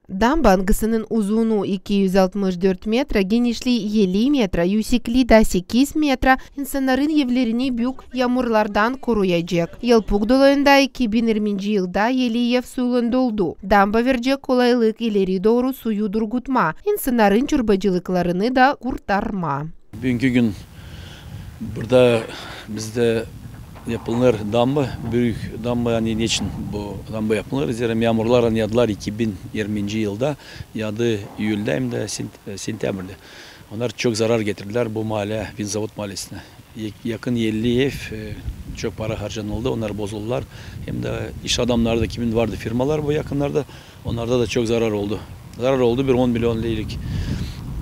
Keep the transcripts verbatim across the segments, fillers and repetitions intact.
Damba, angısının uzunuu iki üz altmış dört metra, genişlii elli metra, üüsekliidä sekiz metra, insannarın evlerini büük yaamurlardan koruyacek. Yelpuk dolayında iki bin irminci yılda elli ev suylan doldu. Damba verecek kolaylık ileri dooru suyu durgutmaa, insannarın çorbacılıklarını da kurtarmaa. Büünkü gün burada bizdä yapılêr damba, büük damba, ani neçin bu damba yapılêr? Zerä yaamurlar annadêrlar iki bin irminci yılda, yaadı iyüldä hem dä sent-, e, sentebrdä. Onnar çok zarar getirdilär bu maalä, Vinzavod maalesinä. Ya-, yakın elli ev, e, çok para harcanıldı, onnar bozuldular. Hem dä iş adamnarı da, kimin vardı firmalar bu yakınnarda, onnarda da çok zarar oldu. Zarar oldu bir on milyon leylik.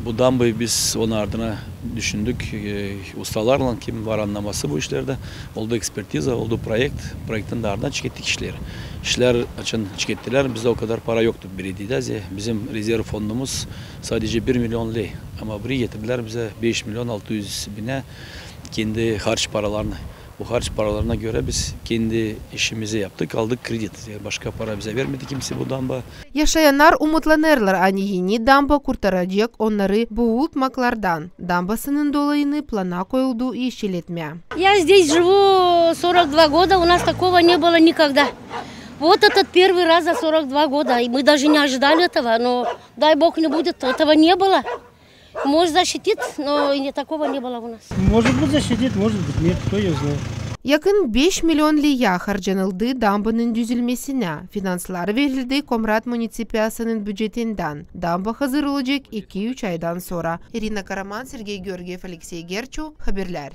Bu dambayı biz onun ardına düşündük. E, ustalarlan, kim var annaması bu işlerdä. Oldu ekspertiza, oldu proekt. Proektin dä ardına çekettik işleri. İşlär açan çekettilär, bizdä o kadar para yoktu belediyedä. Ze-, bizim rezerv fondumuz sadece bir milyon ley. Ama burayı getirdilär bizä beş milyon altı üz binä kendi harç paralarını. Bu harç paralarına görä biz kendi işimizi yaptık, aldık kredit. Yani başka para bizä vermedi kimsey bu damba. Yaşayannar umutlanêrlar, ani eni damba kurtaracek onnarı boolmaklardan. Dambasının dolayını plana koyuldu iş iletmää. Я здесь живу сорок два года, у нас такого не было никогда. Вот этот первый раз за сорок два года, и мы даже не ожидали этого, но дай бог не будет, этого не было. Может, защитит, но и не, такого не было у нас. Может быть, защитит, может быть, нет, кто её знает. Yakın beş milyon leyä harcanıldı dambanın düzülmesinä. Finanslar verildi Komrat municipiasının bücetindän. Damba hazır olacek iki-üç aydan sora. İrina Karaman, Sergey Georgiev, Aleksey Gerçu, Haberlär.